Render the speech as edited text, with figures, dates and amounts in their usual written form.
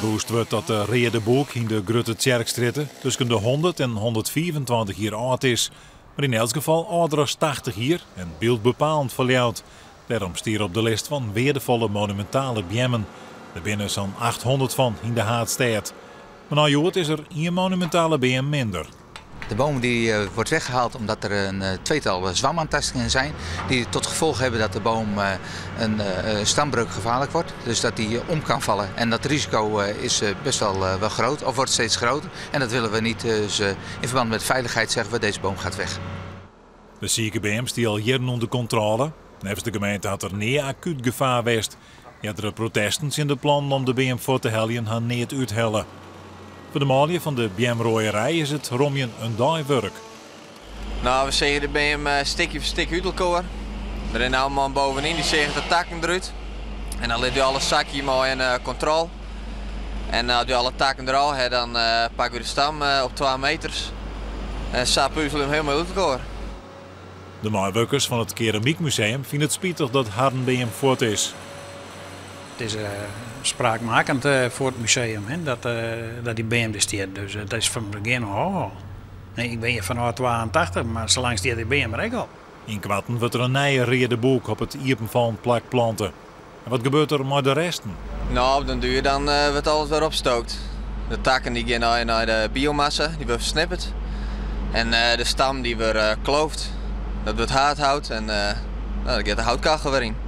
Rûsd wurdt dat de reade bûk yn de Grutte Tsjerkstrjitte tusken de 100 en 125 jier âld is, mar yn elts gefal âlder as 80 jier en byldbepalend foar Ljouwert. Dêrom stiet er op de list fan weardefolle monumintale beammen. Der binne sa'n 800 fan yn de haadstêd. Mar nei hjoed is der ien monumintale beam minder. De boom die eh, wordt weggehaald omdat er een eh, tweetal zwamaantastingen zijn. Die tot gevolg hebben dat de boom eh, een stambreuk gevaarlijk wordt. Dus dat die om kan vallen. En dat risico is best wel, wel groot of wordt steeds groter. En dat willen we niet. Dus in verband met veiligheid zeggen we deze boom gaat weg. De sike beam stie al jierren ûnder kontrôle. Neffens de gemeente hat der nea akút gefaar west. Eardere protesten tsjin de plannen om de beam fuort te heljen ha neat úthelle. Foar de manlju fan de beamroaierij is it romjen in dei wurk. Nou, we seagje de beam stikje foar stikje út elkoar. Der rint in man bovenyn, dy seaget de takken derút. En dan litte we alles sakje mei in kontrol. En as we alle takken derôf ha, dan pakke we de stam op 2 meters. En sa puzele we him hielendal út elkoar. De meiwurkers fan it Keramykmuseum fine it spitich dat harren beam fuort is. It is spraakmakend foar it museum hè, dat dy beam der stiet. Dus dat is fan it begjin ôf al. Nee, ik bin hjir fanôf 82, mar sa lang stiet dy beam der ek al. Ynkoarten wurdt der in nije reade bûk op it iepenfallen plak plante. En wat gebeurt der mei de resten? Nou, op den duer dan wurdt alles wer opstookt. De takken dy gean nei de biomassa, dy wurde fersnipperd. En de stam dy wurdt kloofd. Dat wurdt hardhout en nou, dan giet de houtkachel wer yn.